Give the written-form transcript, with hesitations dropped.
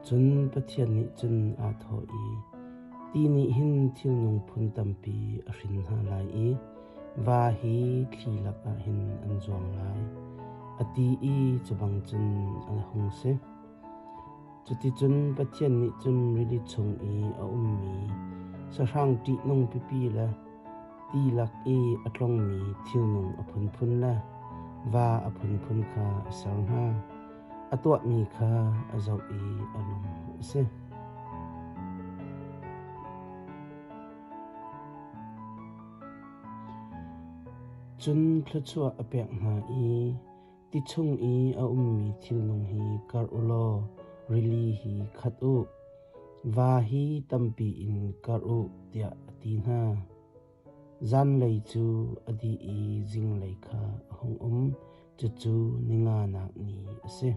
Cun Pathian nih cun aa thawh i, Ti nih hin thilnung phun tampi a hrin hna lai i va hi thli lakah hin an zuang lai, a ti i cu bang cun a hung si. Cuticun Pathian nih cun rili chung i a ummi sahrang ṭihnung pipi le ti lak i a tlongmi thilnung a phunphun le va a phunphun kha a ser hna. A tuahmi kha a zoh i a lung a si. Cun thluachuah a pek hna i ti chung i a ummi thilnung hi karh u law rili hi khat u, va hi tampi in karh u, tiah a ti hna. Zanlei cu a dih i zinglei kha a hung um, cucu ninganak ni a si.